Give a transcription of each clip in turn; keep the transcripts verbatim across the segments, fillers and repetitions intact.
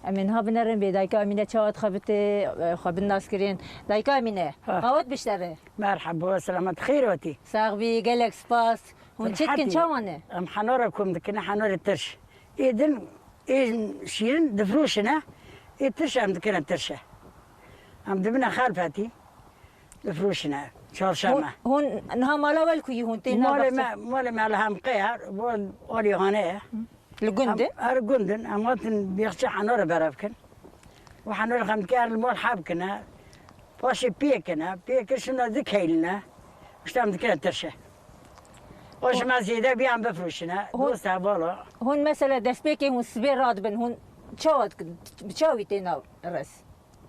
Em ê niha binerin bê Dayika Emîne çawa dixebitê, e, xwe bin nas kirin. Dayika Emîne, Ha. qawet biştere. Merhaba, selamet, xêr hatî. Sax bî, gelek spas. Hûn çi dikin, Sihhatî. Çawa ne? Em henara kom dikin, henarê tirş. Ê din, ê şîrin difroşine, ê tirş em dikine tirşe. Em dibine xelfetî, difroşine, çarşeme. Hûn, hûn niha mala we li ku yî, hûn tên nav Malê bexçe? me, malê me li Hemqe ye, bo alî hane ye. Li gund e? Em, er gund in, em hatin bêxçe henara berev kin. Û henara xem dike er li mal heb kine. Paşê pê kine, pê kir şina dikeyline. Îşte em dikine tirşe. O ji me zêde bî em bifroşine. Hûn Dost hevala. Hûn mesela destpêkê hûn sibê radibin, hûn çawa dikin? Bi çawî têna rez?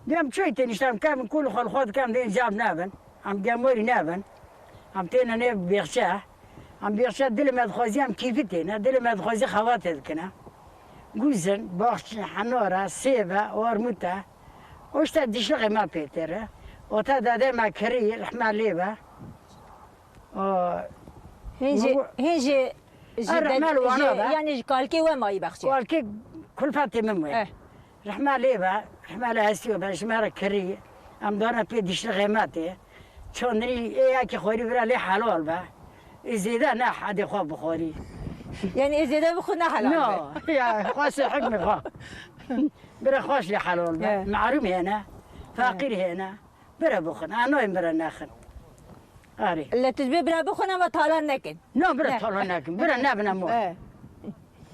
Dem çi tên, îşte em kevin kul xwe li xwe dikin, em dê cab nebin. Em gemarî nebin. Em têne nê bêxçe. Em bêxçe dilê me dixwazî em kîfî têne. Dilê me dixwazî xebatê dikine. Guzin, baxçe, henara, sêve, armûte. O işte dişlixê me pê têre. Ota dede me kirî, rehme lê be. O, Hên jî, bu hên jî ji Er rehme li wana be. Yanî ji kalkê we mayî bexçê? Kalkê kulfetê min wê. Eh. Rehme lê be, rehme lê hestî be, ji me re kirî. Em dane pê dişli xêmetê. Çandinî ê yekî xwarî bira lê helal be. Ê zêde ne hedê xwe bixwarî. Yanî ê zêde bixwe ne helal be? No, ya, xwe sê hikmê xwe. Bira xweş lê helal be. Eh. Mehrûm hêne, feqîr hêne. Bira bixwin, a nayên bira nexin. Arê. Le tu dibê bira bixwin ama talan nekin. Na bira Ne. talan nekin, bira nebine mor. E.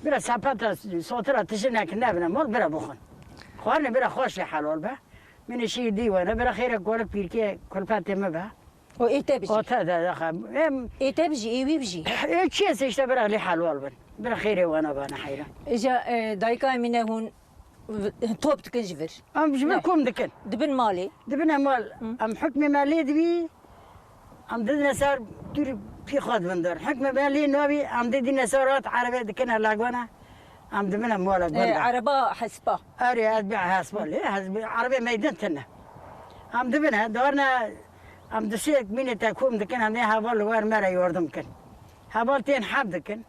Bira sepeta sotira tişi nekin, nebine mor, bira bixwin. Xwarinê bira xweş lê helal be. Min şî dî wene, bira xêre golik pîrkê kulfetê min be. O ê te bijî. O te de, de, em Ê te bijî, ê wî bijî. Ê çiyê se işte bira lê helal bin. Bira xêrê wena bana heyran. Îja, e, dayika Emîne hûn v-, top dikin ji vir. Em ji vir Ne. kom dikin. Dibin malê. Dibine mal. Hı. Em hukmê me lê dibî, em didine ser dûr pî xwe dibin der. Hukmê me lê nabî, em didine ser hat erebe dikine lagwana. Em dibine mala E, gunda. Ereba hespa. Erê, ez bi hespa lê, ez bi erebe meydin tine. Em dibine, darne, em du sê mînê te kom dikin, em ê heval li wer me re yardım kin. Heval tên heb dikin.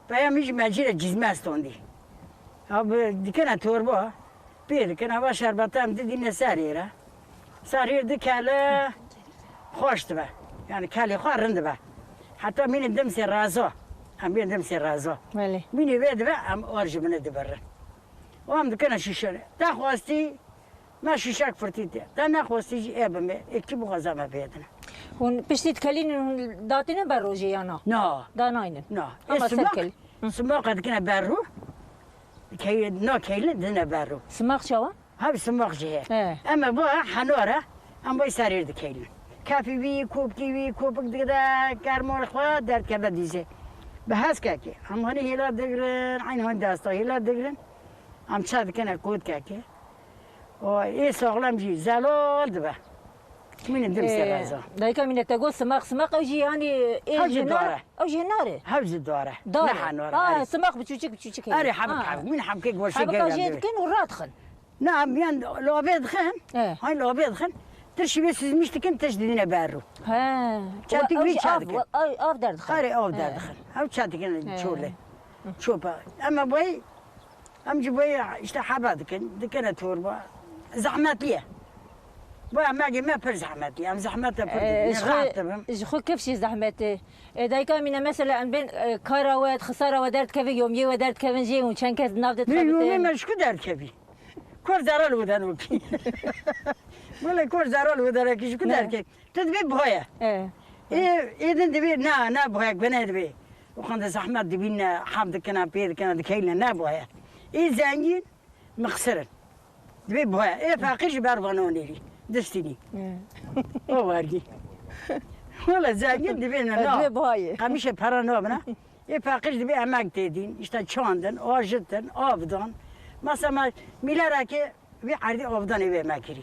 Peya min jî me cî re cîzme standî. Ha bi dikene torba, pê dikin, hava şerbeta em didîne serê re. Serê di kele xweş dibe. Yani kelê xwe rind dibe. Heta mînê dimsê reza. Em bên dimsê reza. Belê. Mînê vê dibe em ar ji min dibirin. Û em dikene şîşe. Te xwestî Me şîşek firtî te. Te nexwestî jî ê bime. Ê kî bixwaze me pê dine. Hûn piştî dikelînin, hûn datînin ber rojê ya na? Na. Danaynin. Na. Ama Ê ser simak, kel. Hı. Simaka dikine ber rû. Key-, na keylin dine ber rû. Simak çawa? Hev simak jî heye. He. Em ê bo henore, em bo serê dikeylin. Kefî wî, kopkî wî, kopik dikide, kermol xwe derdkeve dîzê. Bi heskekê. Em hanî hêla digirin, eyn hanî desta hêla digirin. Em çe dikine kotkekê. O, ê saxlem jî zelal dibe. Mîne dim Ee, sereza. Dayika Mîne te got simaq, simaq ew jî yanî ê Hev ji ji nar, dare. Ew jî nar e. Hev ji dare. Dare. Ne hanor, Ha, erê. Simaq biçûçik biçûçik heye. Erê, hebik Ha. Hev. Mîne hebkê goşê Hebika gewren jê dibe. Dikin û radixin. Ne, em yan lobê dixin. E. Hay lobê dixin. Tir şivê süzmüş dikin, tiş didine berru. He. Çetik Ew wî jî çe av, dikin. Ew av derdixin. Erê, av He. Derdixin. Ew çe dikin He. Çole. Çopa. Ama boy Em ji bo yê işte heba dikin, dikine torba. Zehmetî ye. Bu emegê me pir zehmetî ye. Em zehmete pir Ee, dikin. ji xwe, Rahat dibim. Ji xwe kif jî zehmet e. Ee, dayika Emîne mesela em bên, e, kara we, xisara we derdikevin, yomiyê we derdikevin jê hûn çend kes di nav de Min dixebite? Yomiyê me ji ku derdikevî? Kor zeral widen wekî. Wele kor zeral widen wekî ji ku Ne. Derdikevî? Tu dibê boye. E. Ê, ê din dibê, na, na boyek bine dibê. Û xwende zehmet dibîne, heb dikine, pê dikine, dikeyle, ne boye. Ê zengîn, mixsir in. Dibê boye. Ê feqîr ji ber vana nêrî. Distînî. E. O wergî. Wala zengîn dibê ne, E, na. Dibê boye. Qemîşe pera nabine. Ê feqîr dibê emek têdîn. İşte çandin, ajitin, avdan. Mesela me, mîlerekê Vî erdî avdanê wê me kirî.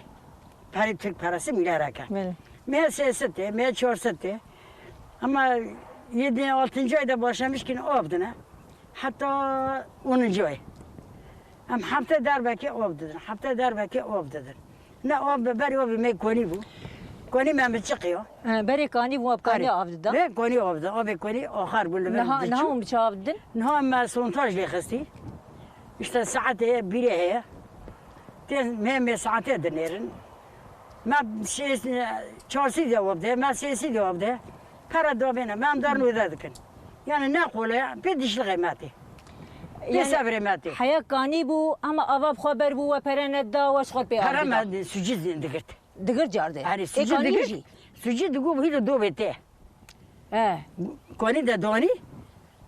Perê Tirk peresi mîlereke. Belê. Me sê sed tê, me çar sed tê. Ama yedi, altıncı ayda başlamış ki av dine. Hatta onuncu ay. Em hefte derbekê av didin. Hefte derbekê av didin. Ne av be berî avê me konî bû. Konî me mi çiqiyo. He, berê kanî bû, ab kanî Arê. Av dida. Be konî av dida. Avê konî axar bû li vir Niha, diçû. Niha hûn bi çi av didin? Niha me sontaj lê xistî. İşte saetê bîrê heye. Tên me, me saetê dinêrin. Me şêst, çarsî de wabde, me sêsî de wabde. Pera davêne, me em dar nûde dikin. Yani ne qole, pê dişli qîmetê. Pê Yani sebrê me tê. Heya kanî bû, ama ava bi xwe ber bû, we pere neda, we ji xwe pê Pera avdî da. Me sucî digirt. Digir cardê. Erê, Ê sucî kanî digir. Jî. Sucî digu hîlo dobê te. He. Kanî de danî.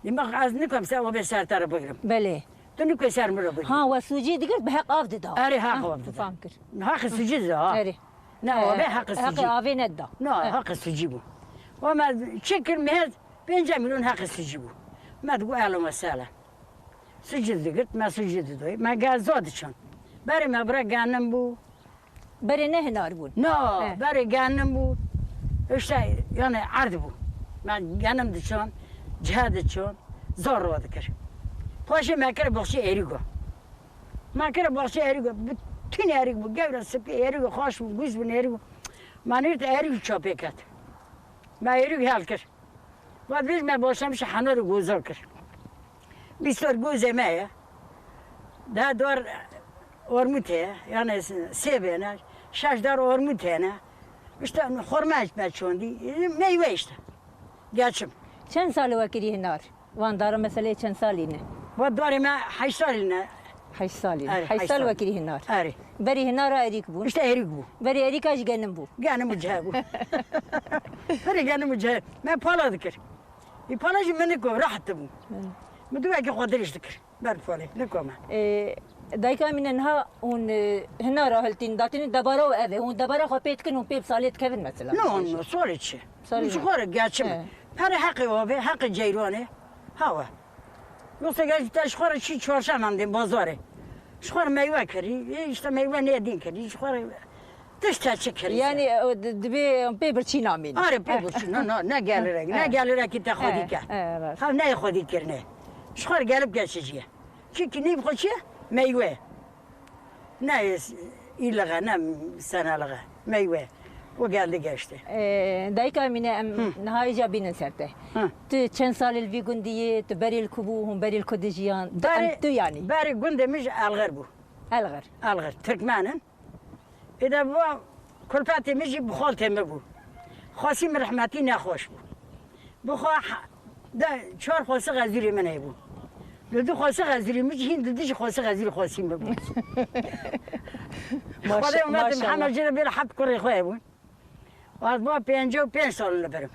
Dima ez nikom se o bê ser te re bigirim. Belê. Tu niko ser mi re bigirim. Ha, we sucî digir bi heq av dida. Erê, heq Ah, av dida. Fam kir. Heq sucî dida, ha. Erê. Ne, o bê heq sucî. Heq avê nedda. Ne, heq sucî bû. O me çekir mi her pênce milyon heq sucî bû. Me digu elo mesele. Sucî digirt, me sucî didoy. Me gel zor diçon. Berê me bira genim bû. Berê ne hinar bûn. No, He. Berê genim bû. İşte yani erd bû. Me genim diçon, cihê diçon, zor ro dikir. Paşê me kir baxçê êrîgo. Me kir baxçê êrîgo. Bütün êrîg bû. Gewre sipî êrîgo, xaş bû, guz bûn êrîgo. Me nîrt êrîg çapê ket. Me êrîg hel kir. Vat vêj me başlamiş henar û gozar kir. Bîst dar gozê me ye. Deh dar armut heye, yani sêbê ne, şeş dar armut hene. İşte xurme me çondî, meyve işte. Geçim. Çend sal we kirî hinar? Van dara meseleyê çend salî ne? Vat darê me heşt salî ne. Heşt salî ne. Erê, Heşt heşt sal salî. We kirî hinar. Erê. Berî hinara erîk bû. İşte erîk bû. Berî erîka jî genim bû. Genim û cihê bû. Berî genim û cihê. Me pala dikir. Î pala jî min ku rehet bû. Hı. Min du wekî xwe dirêj dikir. Ber polê, nikome. Ê, dayika Emîne niha hûn, e, hinara hiltîn, datînin debara û ev e. Hûn debara xwe pê dikin, hûn pê bi salê dikevin mesela. No, no, salê çi? Salê Ji ne? Xwe re geçim. He. Pere heqê avê, heqê ceyranê. Hawa. Yoksa gel te ji xwe re çi çarşem em dên bazarê. Ji xwe re meywe kirî, ê, işte meywe nêdîn kirî, ji xwe re Tişt te çi kirî? Yani, e, di-, dibê pê birçî namîn. Are pê birçî, no, no, ne gelirek, ne gelirek ki te xwedî ke. He, rast. Ha, ne xwedî kirine. Ji xwe gelip geçiciye. Çünkü nîv xwe çi? Meywe. Ne îliğe, ne seneliğe. Meywe. O geldi geçti. E, dayika Emîne em niha îca bînin ser te. Hı. Tu çend salî li vî gundî yê, tu berî li ku bû, hûn berî li ku dijiyan? Tu em tu yani. Berî gundê min ji Elxir bû. Elxir. Elxir. Tirkmen in. Êde va kulpetê min jî bi xaltê min bû. Xasî min rehmetî nexweş bû. Bi xwe he-, de çar xwesî xezûrê min hebû. Li du xwesî xezûrê min jî hîn di du jî xwesî xezûrê xwesî min bû. Maşa-, Xwedê umetê maşallah. Mihemed jê re bê rehet kurê xwe hebûn. Ez va pêncî û pênc sal li vir im.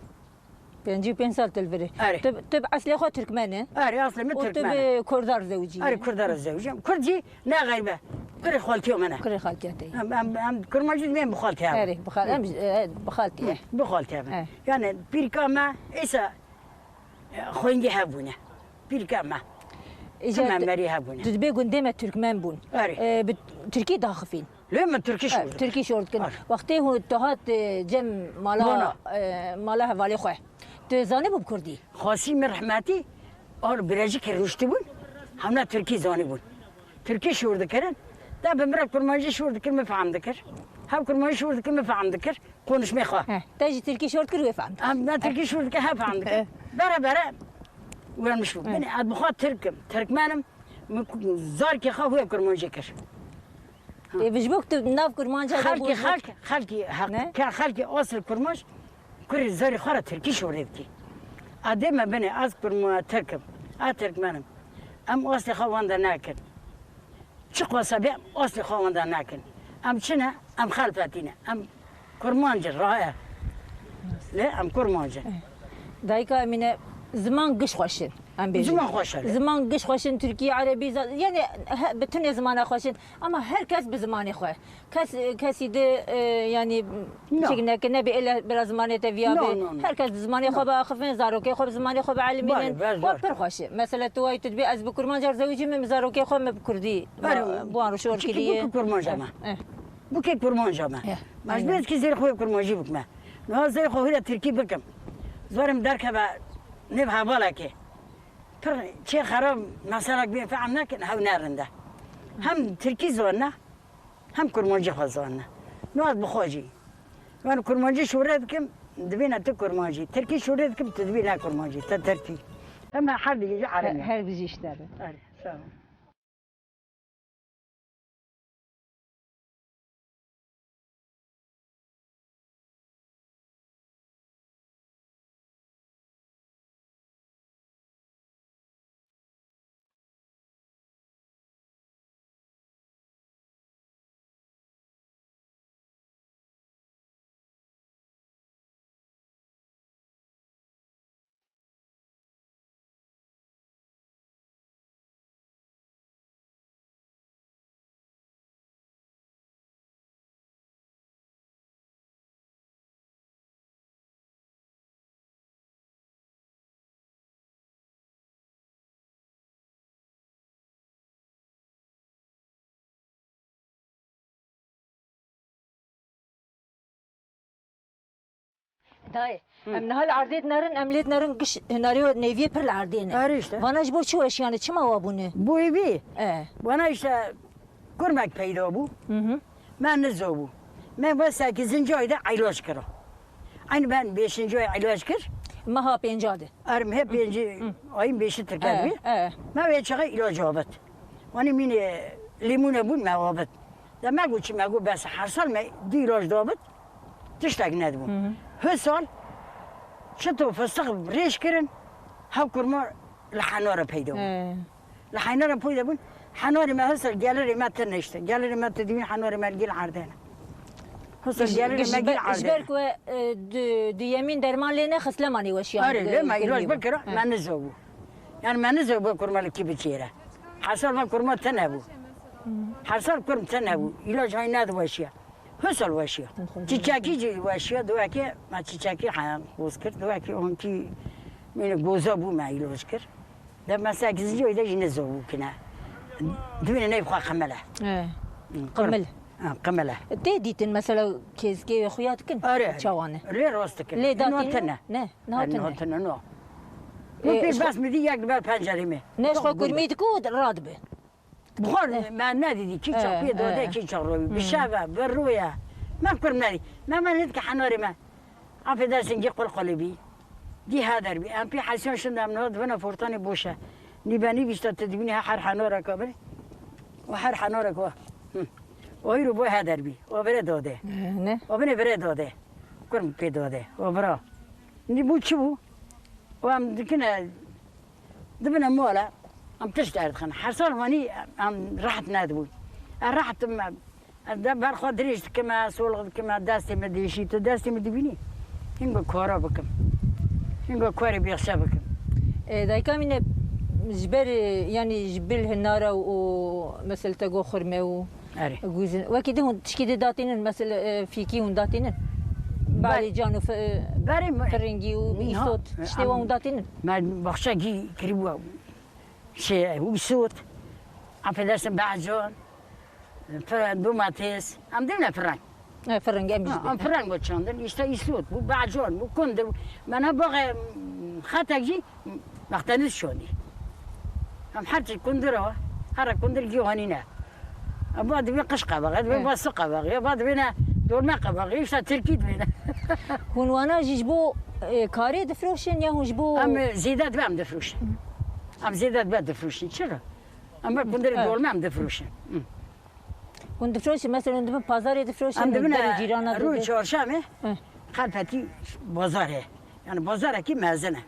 Pêncî û pênc sal tu li vir î. Erê. Tu, tu bi eslê xwe Tirkmen î? Erê, eslê min Û tu Tirkmen e. Bi Kurda re zewicî Erê, yî? Kurda re zewicî yim. Kurd jî ne xeybe. Kurê xaltiya min e. Kurê xaltiya te yî. Em, em, em kurmancî dibên bi xaltiya hev. Erê, bi xal-, em, e, bi xaltiye. Bi xaltiya hev. E. Yani pîrka me îsa, e, xwengî hev bûne. Pîrka me. Îca Tim em tu, merî hev bûne. Tu dibê gundê me Tirkmen bûn. Erê. E, bi Tirkî daxifîn. Lê min tirkî şûr dikin. Tirkî şûr dikin. Wextê hûn tu hat, e, cem mala, Bona. E, mala hevalê xwe. Tu zanîbû bi kurdî? Xasî min rehmetî, ar birejikê rûştibûn, hemna tirkî zanîbûn. Tirkî şûr dikirin. De bi min re kurmancî şûr dikir, min fehm dikir. Hev kurmancî şûr dikir, min fehm dikir. Konuşmê xwe. He, te jî tirkî şûr dikir, wê fehm dikir. Em, me tirkî şûr dikir, hev fehm dikir. He. Bere bere uyanmış bû. He. Binê, ez bi xwe tirk im, tirkmen im, min ku-, zarkê xwe wê kurmancî kir. Ê, ji bo ku tu nav kurmanca de Xelkî, bû, xelk, xelkî heq, Ne? ke xelkî asl kurmanc, kurê zarê xwe re tirkî şûrê dikî. A dê me binê, ez kurma tirk im, ez tirkmen im. Em aslê xwe wenda nekin. Çi qasa be, em aslê xwe wenda nekin. Em çi ne? Em xelpetî ne. Em kurmanc in, raye. Lê em kurmanc in. Dayika Emîne, ziman giş xweş in. Em bêjin. Ziman xweş e. Ziman giş xweş in, Tirkî, Erebî, za-, yani he-, bi tunê zimana xweş in. Ama her kes bi zimanê xwe. Kes, kesî di, e, yani, No. çêk neke, nebê êle bira zimanê te viya No, bê. no, no. Her kes bi zimanê xwe biaxifin, zarokê xwe bi zimanê xwe bielimînin. Bale, bes, Wa bes. Pir xweş e. Mesela tu wayî tu dibê ez bi kurmancar zewicî min, zarokê xwe min bi kurdî Erê, bi wan re şor çikî kiriye. Bûke kurmanca me. Eh. Bûke kurmanca me. Eh, Ma ji aynen. Bê ez kî zêr xwe kurmancî bikime. Niha zêr xwe hîra tirkî bikim. Zorê min derkeve nêv hevalekê. Pir çê xerab meselek bê fehm nekin, hew ne rind e. Hem tirkî zone, hem kurmancî xwe zone. Niha ez bi xwe jî. Yani kurmancî şûre dikim, dibîne tu kurmancî. Tirkî şûre dikim, tu dibîne kurmancî. Te tirkî. Em her dî jî He-, erebî. Her bijî işte be. Erê, sağ ol. Dayê, em niha li erdê dinerin, em lê dinerin giş hinarê nêviyê pir li erdê ne. Erê işte. Vana ji bo çi weşiyane, çima wa bûne? Bûyî bî. E. Vana işte kurmek peyda bû. Hı hı. Me nizo bû. Me ve sekizinci ayda ilaç kira. Aynı ben beşinci ay ilaç kir. Meha pênca de. Erê meha pêncî ayın beşi tirkend bî. E, e. Me wê çaxê ilaç avêt. Wanî mînê lîmûne bûn me avêt. De me got çi, me got bes, her sal me du ilaç davêt. Tiştek nedibû. Hı hı. Hi sal çito fistix rêş kirin, hev kurma li henara peyda bûn. He. Li henara peyda bûn. Henarê me hi sal gelirê me tune işte. Gelirê me tu dibîn, henarê me li gel erdene. Hi sal gelirê me gel erdene. Ji ber ku we, e, du-, duyemîn derman lê nexist, lê me nêweşiyan, erê, e, lê me îlac kirî bû. Bikira, he, me nizo bû. Yani me nizo bû kurma li kî biçêre. Her sal me kurma tune bû. Hı. Her sal kurm tune bû. Îlac hay nediweşiya. Hi sal weşiya. Çiçekî jî weşiya, duwekê me çiçekî heyan qoz kir, duwekê onkî mîne goza bû me îloj kir. De me sekizinci ayda jî nizo bû kine. Dibîne neyb xwe qimile. He. Hı, qimil. Ha, qimile. Tê dîtin mesela kêzkê xuya dikin? Are. Çawane. Lê rast dikin. Lê datîne? Ne, ne hatine. Ne hatine, no. E, pêş bas mi dî yek li ber pencerê me. Ne, ji xwe kurmî diku radibe. Buxar me nedîdî, kî çax pê dade, kî çax robî. Bi şev e, bi rû ye. Me kurm nedî. Me, me nedî ki henarê me. Afê dersên gî qul qulê bî. Dî heder bî. Em pê hesiyan şin de em niha dibine fortanê boş e. Nî be nî bîşta tu dibînî her henarek a bî. Û her henarek wa. Hı. O hîro bo heder bî. O vire dade. Ne? O bine vire dade. Kurm pê dade. O vira. Nî bû çi bû? Û em dikine, dibine mala, em tişt derdixin. Her sal wanî em rehet nedibûn. Ez rehet im, ez de ber xwe dirêj dikim, ez solix dikim, ez destê min diêşî, tu destê min dibînî? Hîn bi kara bikim. Hîn bi karê bêxşe bikim. E, dayika mîne ji ber, e, yanî ji bil hinara û, û mesel te go xurme û Erê. Guzin. Wekî di hûn tişkî di datînin, mesela, e, fîkî hûn datînin? Ber-, Balîcan û fi-, e, berê me-, firingî û niha, îsot, e, tiştê wan em, hûn datînin? Me baxçe gî kirîbû şey, îsot, affedersin, balîcan, fir-, domates, em dibine fireng. E, firing em jî Ha, em dibine. Fireng bo çandin, işte îsot bû, balîcan bû, kundir bû. Me ne baxê, xetek jî Bexteniz şonî. Em her çi kundir e, her kundir gî wanî ne. Eba dibê qiş qebaxê, dibê Eh. ba su qebaxê, eba dibê ne dolme qebaxê, işte tirkî dibê ne. Hûn wana jî ji bo, e, karê difroşin ya hûn ji bo Em, e, zêde dibe em difroşin. Em zêde dibe difroşin. Çira? Em ber kundirê Eh. dolme em difroşin. Hı. Hûn difroşin, mesela hûn dibin pazarê difroşin, Em hûn dibine der û cîrana rû didin? Çarşemê, Hı. Xelfetî bazar heye. Yani bazarekî mezin e.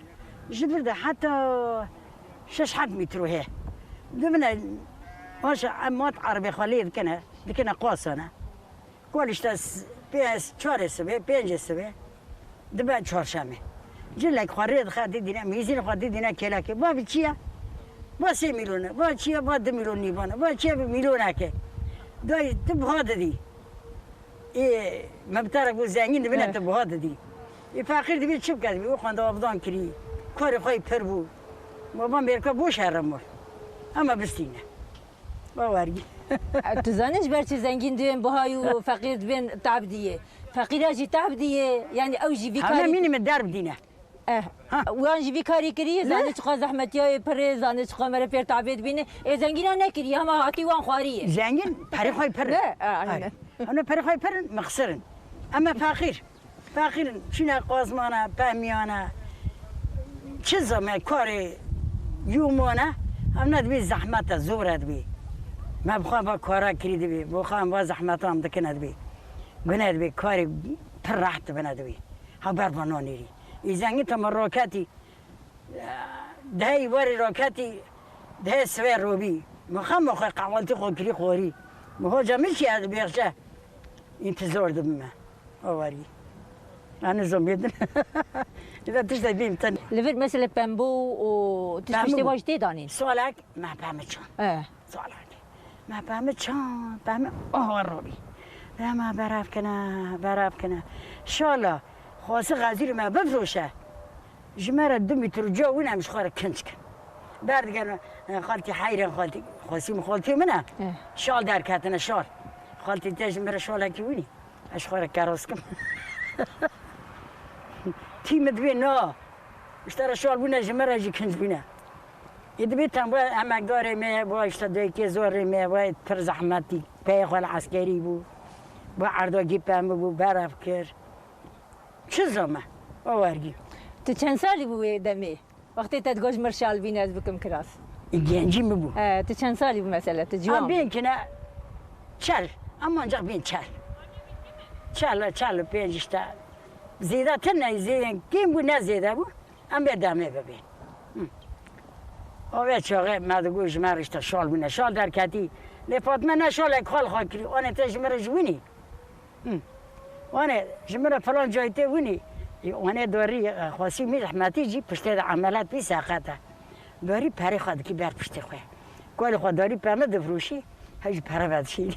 Ji vir de heta şeş heft mîtro heye. Dibine, paşa em mat erebê xwe lê dikine, dikine qasane. Kol işte s-, pê-, çarê sibê, pêncê sibê. Dibe çarşemê. Cilek xwe rê dixe didîne, mîzîn xwe didîne kêlekê. Ba bi çi ye? Ba sê mîlyon e. Ba çi ye? Ba du mîlyon nîvan e. Ba çi ye? Bi mîlyonekê. Dayê tu buha didî. Ê, me bi te re got zengîn dibine Evet. tu buha didî. Ê feqîr dibî çi bike dibî? Û xwenda avdan kirî. Karê xwe yî pir bû. Ma van mêrka boş herim bû. Ama bistîne. Bawerî. E, tu zanî ji ber çi zengîn dibên buhay û feqîr dibên tab diyê? Feqîra jî tab diyê, yani ew jî vî Hemle karî mînî min derb dîne. Eh, Ha. wan jî vî karî kirî, Ne? zanî çiqa zehmetiyayê pirê, zanî çiqa mere pêr tabê dibîne. Ê zengîna nekiriye, hema hatî wan xwariyê. Zengîn perê xwe pir. Ne, e, aynen. Hana perê xwe pir in, mixsir in. Ama feqîr. Feqîr in, çîne qazmana, pehmiyana. Çi zame karê yûmana, em ne dibî zehmet e, zor e dibî. Me bi xwe va kara kirî dibî, bo xwe em va zehmeta em dikine dibî. Gune dibî, karê pir rehet dibine dibî. Ha ber va nanêrî. Ê zengîn te me roketî, dehê warê roketî, dehê sivê robî. Min xem xwe qehweltî xwe kirî xorî. Min hoca min çi ez bêxçe. Întizor dibim me. Awarî. Ani zomê din. Êda tiştek bîm ten. Li vir mesela pembo û tişt Pembo. tiştê wan jî tê danîn. Salek me pembe çan. Eh. Salek. Me pembe çan, pembe aha robî. Rema beref kene, beref kene. Şala, xwasi xezîr me bifroşe. Ji me re du mîtro ca wî ne em ji xwe re kinc kin. Berdigene, e, xaltî heyre, xaltî, xwasi min xaltî min e. Eh. Şal derketine, şal. Xaltî te ji min re şalekî wînî. Ez ji xwe re keros kim. Tî min dibê na. Ji te re şal bûne, ji me re jî kinc bûne. Ê dibê tem we emekdarê me, we işte dayikê zorê me, we pir zehmetî, peyê xwe li eskerî bû. We erdagî pemî bû, berev kir. Çi zame? O wergî. Tu çend salî bû wê demê? Wextê te digot ji mir şal bîne ez bikim kiras. Gencî mi bû? He, tu çend salî bû mesela? Tu ciwan Em bû. Bên kine çel. Em ancak bên çel. Çel, çel û pênc işte. Zêde tine, zê-, kêm bû ne zêde bû. Em bê demê bibên. Hı. O vê çaxê me digot ji me re işte şal bûne. Şal derketî. Lê Fatme ne şalek xal xwe kirî. Anê te ji me re ji winî. Hı. Wane, ji min re filan cayê tê winî. Ê, wane dorî, e, xwesî min rehmetî jî piştê de emelet bî seqet e. Dorî perê xwe dikî ber piştê xwe. Kolê xwe dorî pemî difroşî, hej pere vedişî.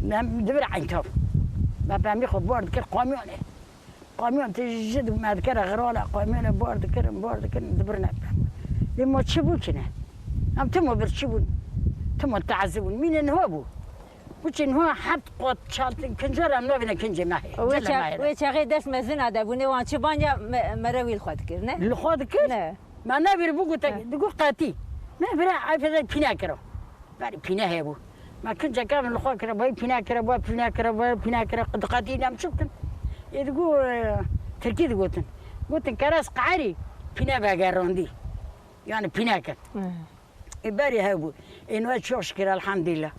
Nem dibir eyntav. Me pemî xwe bar dikir kamyonê. Kamyon tê ji dû me dikere xirale, kamyonê bar dikirin, bar dikirin, dibirine. Lê ma çi bû kine? Em timo bir çi bûn? Timo teezî bûn. Mînê niha bû. Bû çi niha heft qat çalt kincar em navîne kincê me heye. Wê Gele me ça-, heye. Wê çaxê dest mezin a de bûne, wan çi banya me-, mere wî li xwe dikir, ne? Li xwe dikir? Ne. Me nebir bû gote, He. Digot qetî. Me bira ayfede pîne kiro. Berî pîne hebû. Me kinceke min li xwe kire, bayî pîne kire, bayî pîne kire, bayî pîne kire, diqetî nem çi bikin. Ê digo, e, tirkî digotin. Gotin, "Keras qeherî, pîne vegerandî." Yani pîne kir. Hmm. Ê berî hebû. Ê niha çok şükür, elhamdülillah.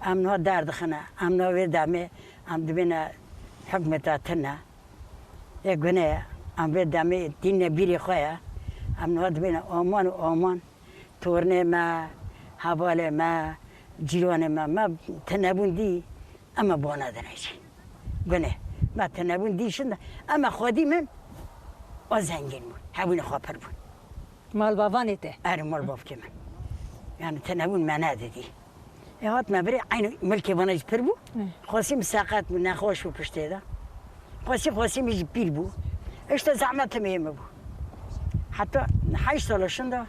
Em niha derdixine, em niha vê demê, em dibêne hikmeta tine. Ê gune, em vê demê tîne bîrê xwe ye. Em niha dibêne aman û aman. Tornê me, hevalê me, cîranê me, me tinebûn dî, em ê bona dinê jî. Gune, me tinebûn dî şin de, em ê xwedî min, o zengîn bûn, hebûnê xwe pir bûn. Malbavanê te? Erê, malbavkê min. Yani tinebûn me nedidî. Ê hat me birê, eynî milkê vana jî pir bû. Hı. Xwesî min seqet bû, nexweş bû piştê de. Xwesî, xwesî min jî pîl bû. Îşte zehmet timê min bû. Heta heşt sala şinda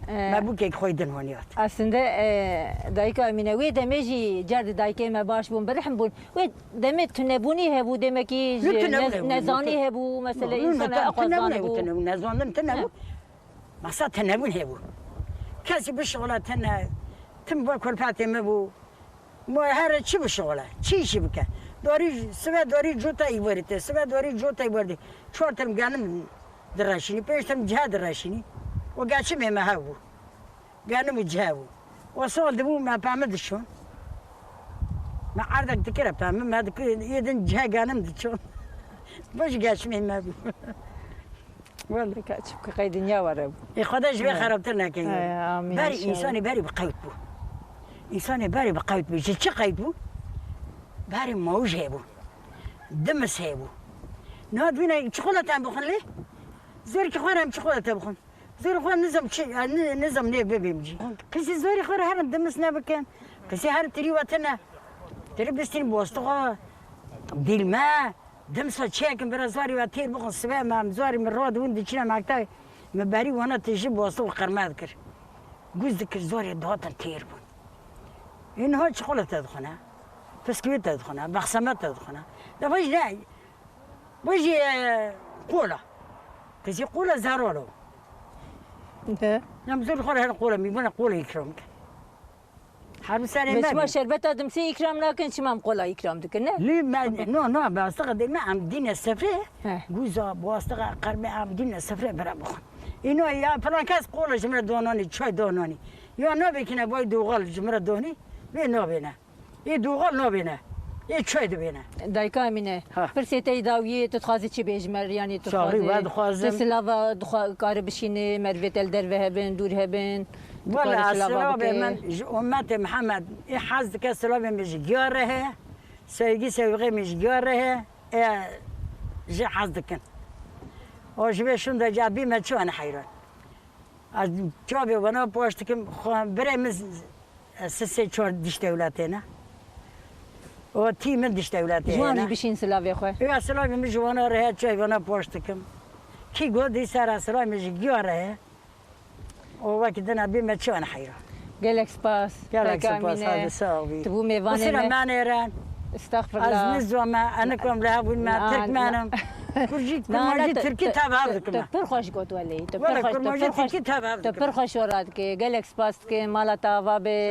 Ee, me bûkek xwe din honiyat. Aslında, e, dayika Emîne, wê demê jî car di dayikê me baş bûn, bi rihm bûn. Wê demê tunebûnî hebû, demekî ji Ne tunebûn ne-, hebû, nezanî ne tu-, hebû, mesela No, no, însan ne tu-, axwaz tunebûn zanî hebû, bû. Tunebûn, nezandin tune Ne. bû. Masa tunebûn hebû. Kesî bişixula tune, tim bo kulfetê me bû. Ma here çi bişixule? Çi îşî bike? Dorî, sibe dorî cota îvarî te, sibe dorî cota îvarî te. Çar tim genim direşînî, pênc tim cihê direşînî. O geçimê me hev bû. Genim û cihê bû. O sal dibû me pemî diçûn. Me erdek dikire pemî, me dikir, yê din cihê genim diçûn. Baş geçimê me bû. Wele. Ka çi bike, qey dinya were bû. Ê Xwedê ji vê Evet. xerabtir neke. He, amîn Berî înşallah. Însanê berî bi qewt bû. Însanê berî bi qewt bû. Ji çi qewt bû? Berî mawij hebû. Dimis hebû. Niha dibîne çikolata em bixwin lê? Zor ki xwe re em çikolata bixwin. Zor xwe nizam çi, ni-, nizam nê bibêm cî. Qisî zorî xwe re herin dimis nebikin. Qisî herin tirî wetine. Tirî bistîn bostixa. Dîlme. Dimsa çêkin bira zarî we têr bixwin, sibe me em zarî min radibûn diçine mektebê. Min berî wana tijî bostik û qirme dikir. Guz dikir zarê dihatin têr bûn. Ê niha çikolata dixwine, piskûwî te dixwine, bexseme te dixwine. De vajî ne, vajî, e, qola. Qizî qola zeralo. De. Em zor xwe re her qola, mîbûne qola îkram dikin. Her bi serê Me me çima be. şerbeta dimsê îkram nakin, çima em qola îkram dikin, ne? Lê me, no, no, me astiqa dê me, em dîne sefrê, He. Guza, bu astiqa qermê em dîne sefrê bira bixwin. Îno ya filan kes qola ji min re donanî, çay donanî. Ya nabêkine vay doğal ji min re donî, vê nabêne. Ê doğal nabêne. Ê çay dibêne. Dayika Emîne, Ha. pirsê te yê dawiyê, tu dixwazî çi bêjî me, yanî tu Çaxî dixwazî, we dixwazim. tu silava dixwa-, kari bişînî, merivê te li derve hebin, dûr hebin, tu Wele karî ez silava silavê bikî. min ji ummetê Mihemed ê hez dike, silavê min ji giya re heye, sevgî sevgê min ji giya re heye, ê ji hez dikin. O ji vê şûnda ca bî me çi wan heyran. Ez çavê wana paş dikim, xwe birê min z-, sisê çar diş dewletê ne. O tî min diş dewletê Ji wan ne. jî bişîn silavê xwe. Ya silavê min ji wana re heye, çavê wana paş dikim. Kî got dî ser silavê min ji giya re heye. O wekî dina bî me çi wan heyran. Gelek spas. Gelek Kaka spas, Emîne. hadi sağ ol. Tu bû mêvanê Kusura me. me nêren. Estexfirullah. Ez nizome, enikom li hebûn me, Tirkmen im. Kurjî, kurmancî, tirkî tev hev dikim. Tu pir xweş got welî. Tu pir xweş, tu pir xweş, tu pir xweş ora dikê. Gelek spas dikê. Mala te ava bê.